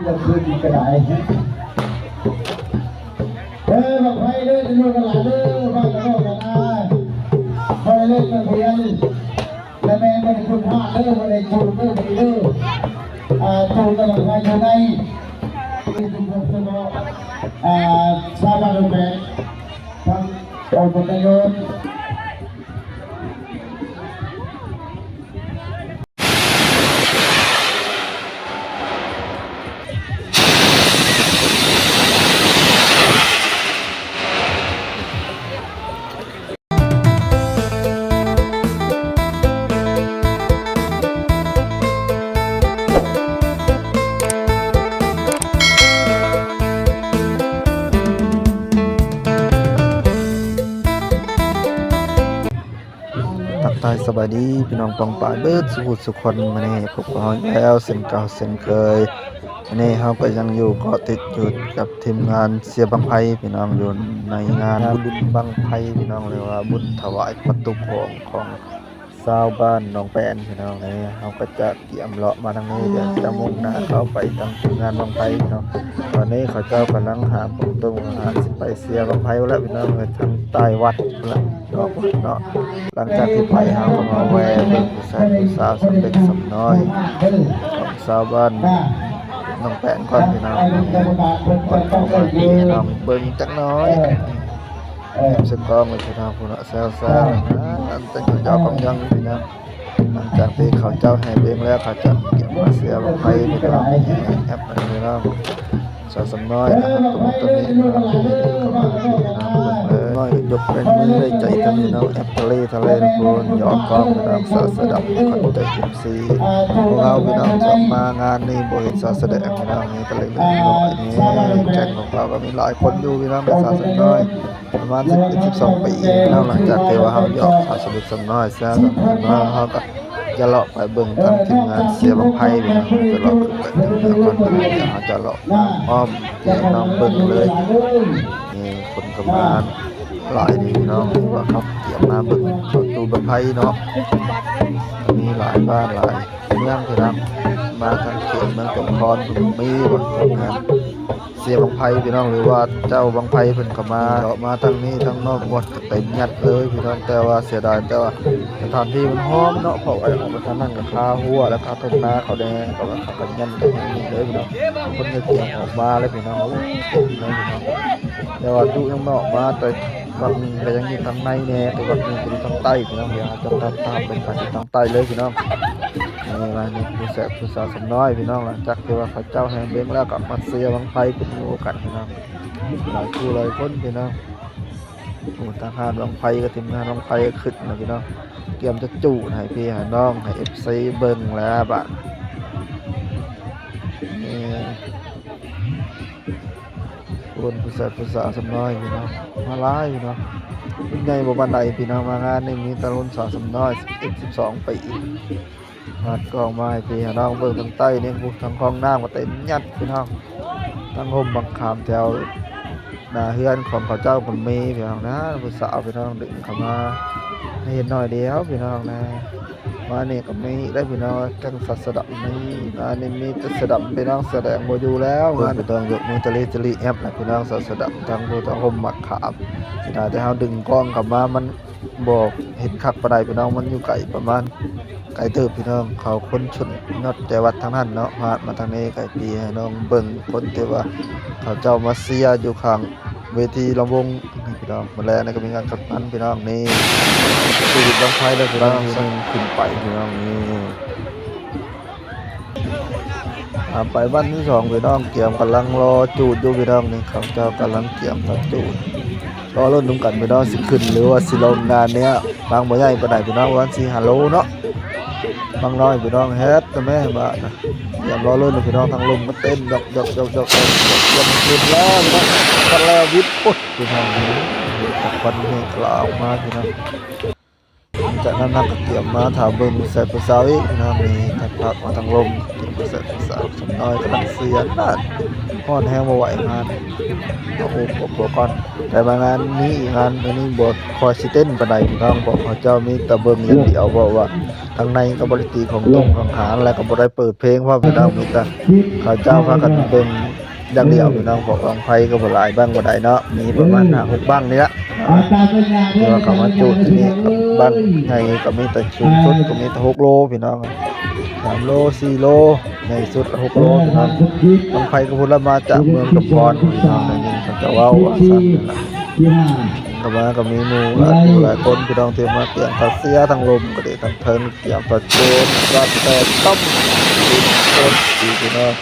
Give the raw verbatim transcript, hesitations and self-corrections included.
เจ้าคืนกระได เออ บอกไปเด้อ ลูกหลานเด้อ บ้านนอกกันนะ ไปเล่นตะเพียน และแม่ไม่ได้คุณพลาดเด้อ ไม่ได้จูนเด้อ ดีเด้อ อ่า จูนกำลังไปอยู่ใน อ่า ชาวบ้านแปด ทั้งองค์พระยศ ทักทายสบายดีพี่น้องป้องปายเบิดสุขุสุขคน มื้อนี้พบกับเฮาอีกแล้วเช่นเก่าเช่นเคย มื้อนี้เฮาก็ยังอยู่เกาะติดอยู่กับทีมงานเสียบั้งไฟพี่น้อง อยู่ในงานบุญบั้งไฟพี่น้อง หรือว่าบุญถวายประตูของของชาวบ้านหนองแปนพี่น้อง นี่เฮาก็จะเตรียมเลาะมาทางนี้ เดี๋ยวจะมุ่งหน้าเข้าไปทางทีมงานบั้งไฟพี่น้อง ตอนนี้เขาเจ้ากำลังหาประตูหาสิไปเสียบั้งไฟแล้วพี่น้อง ทางใต้วัดแล้ว ดอกเนาะ หลังจากที่ไปเฮาก็มาแวะเบิ่งผู้ชายผู้สาวสำเร็จสำน้อยของชาวบ้านหนองแปนก่อนพี่น้อง ก่อนเข้าไปพี่น้องเบิ่งจักหน่อย เออ เก็บสกองไว้พี่น้อง ผู้เนาะ แซวๆ นะ อันแต่งตัวยาวกำยังพี่น้อง หลังจากที่เขาเจ้าแห่เบิ่งแล้ว เขาจะเก็บมาเสียบั้งไฟพี่น้อง แอปอันนี้พี่น้อง สาวสำน้อยนะครับ ตรงนี้นะครับ น้อยยกเป็นมือได้ใจกันพี่น้อง แอปทะเลทะเลทุกคน ยอดกล้องนะครับ สาวสะดับคนเตะเอฟซี พวกเราพี่น้องจะมางานนี้บ่เห็นสาวแสดงพี่น้อง นี่ก็เลยน้อยนี่ แก๊งของเราก็มีหลายคนอยู่พี่น้อง เป็นสาวสำน้อย ประมาณสิบเอ็ด สิบสองปีพี่น้อง หลังจากที่ว่าเฮาหยอกสาวสำน้อย สาวสำน้อย เฮาก็ จะเลาะไปเบิ่งทางทีมงานเสียบั้งไฟพี่น้อง จะเลาะขึ้นไปเบิ่งแล้วก่อน เดี๋ยวเราจะเลาะอ้อมพี่น้องเบิ่งเลย นี่คนก็มาหลายนี่พี่น้อง ที่ว่าเขาเตรียมมาเบิ่งประตูบั้งไฟเนาะ มีหลายบ้านหลายเมืองพี่น้อง มาทางเขตเมืองสงขลามีบ่ทางงาน เสียบั้งไฟพี่น้อง หรือว่าเจ้าบั้งไฟเพิ่นก็มาเลาะมาทางนี้ทางนอกหมด เต็มยัดเลยพี่น้อง แต่ว่าเสียดาย แต่ว่าสถานที่มันฮ้อนเนาะ เพราะว่าออกไปทางนั้นก็คาหัวแล้วคาทุ่งนาเขาแดง ก็ว่าเขาก็ยันกันอย่างนี้เลยพี่น้อง คนก็เตรียมออกมาเลยพี่น้อง โอ้ยเต็มเลยพี่น้อง แต่ว่าจุยังไม่ออกมา แต่บางหนึ่งก็ยังอยู่ทางในแน่ แต่บางหนึ่งก็อยู่ทางใต้พี่น้อง เดี๋ยวเราจะตามตามเป็นไปทางใต้เลยพี่น้อง นี่มานี่ผู้แสบผู้สาวสำน้อยพี่น้อง หลังจากที่ว่าเขาเจ้าแห่เบ่งแล้วก็มาเสียบั้งไฟเป็นหมู่กันพี่น้อง หลายคู่หลายคนพี่น้อง โอ้ ทหารบั้งไฟกับทีมงานบั้งไฟก็ขึ้นนะพี่น้อง เตรียมจะจูดให้พี่ให้น้องให้เอฟซีเบิ่งแล้วบะ นี่คนผู้แสบผู้สาวสำน้อยพี่น้อง มาหลายพี่น้อง รุ่นใหญ่บ่ปานใดพี่น้อง มางานนี้มีแต่รุ่นสาวสำน้อย สิบเอ็ด สิบสองปี หัดกล้องมาให้พี่ให้น้องเบิ่งทางใต้นี่ พุ้นทางคลองน้ำก็เต็มยัดพี่น้อง ทั้งฮ่มบักขามแถวหน้าเฮือนของเขาเจ้าก็มีพี่น้องนะ ผู้สาวพี่น้องดึงเข้ามาให้เห็นหน่อยเดียวพี่น้องนะ มานี่ก็มีได้พี่น้อง ทั้งสาวสะดับนี่ มานี่มีแต่สะดับพี่น้อง แสดงบ่อยู่แล้ว งานพี่น้องยกมือตะลีตะลีแอปนะพี่น้อง สาวสะดับทั้งพุ้นทั้งฮ่มบักขาม สิได้แต่เฮาดึงกล้องเข้ามามัน บ่เห็นคักปานใดพี่น้อง มันอยู่ไกลประมาณ ไกลเติบพี่น้อง เขาคนชนนอดแต่วัดทางนั้นเนาะ พาดมาทางนี้ไกลปีให้น้องเบิ่งคนที่ว่าเขาเจ้ามาเชียร์อยู่ข้างเวทีลำวงนี่พี่น้อง มื้อแลงนี่ก็มีงานกำนันพี่น้อง นี่ชีวิตบั้งไฟเลยพี่น้อง ซึ่งขึ้นไปพี่น้อง นี่ อ่า ไปวันที่สองพี่น้อง เตรียมกำลังรอจูดอยู่พี่น้อง นี่เขาเจ้ากำลังเตรียมตัดจูด รอลุ้นนำกันพี่น้อง สิขึ้นหรือว่าสิลงงานเนี้ย บั้งบ่ใหญ่ปานใดพี่น้อง ประมาณสี่ห้าโลเนาะ บั้งน้อยพี่น้อง เฮ็ดแต่แม่บ้านนะ เตรียมรอลุ้นพี่น้อง ทั้งลมก็เต้นยกยกยกยกยกยกยกขึ้นแล้วพี่น้อง กันแล้ววิทย์ปุ๊บพี่น้อง เห็นแต่ควันเฮงกลาออกมาพี่น้อง จากนั้นนักก็เตรียมมาถ่าเบิ่งผู้แสบผู้สาวอีกพี่น้อง นี่ถ่ายภาพมาทางลม เตรียมผู้แสบผู้สาวสำน้อยกำลังเสียนาน ฮ้อนแฮงบ่ไหวงาน เอาอุปกรณ์ก่อน แต่มางานนี้อีกงานอันนี้บ่ค่อยสิเต้นปานใดพี่น้อง เพราะเขาเจ้ามีแต่เบิ่งอย่างเดียว เพราะว่า ทางในก็บ่ได้ตีของตรงของหาง แล้วก็บ่ได้เปิดเพลงพร้อมพี่น้อง มีแต่เขาเจ้าพากันเบิ่งอย่างเดียวพี่น้อง เพราะบั้งไฟก็บ่หลายบั้งบ่ได้เนาะ มีประมาณห้าหกบั้งนี่ละ ที่ว่าเขามาจุดที่นี่ บั้งใหญ่ก็มีแต่สูงสุดก็มีแต่หกโลพี่น้อง สามโล สี่โล ใหญ่สุดก็หกโลพี่น้อง บั้งไฟก็พุ้นละมาจากเมืองสมพรพี่น้อง ได้ยินเขาเจ้าเว้าว่าซั่นนั่นล่ะ ก็มาก็มีหมู่หลายผู้หลายคนพี่น้องที่มาเตรียมตัดเสียทั้งลมก็ดีทั้งเทิง เตรียมตัดโจนตัดแต่ต้มกินต้นอีกพี่น้อง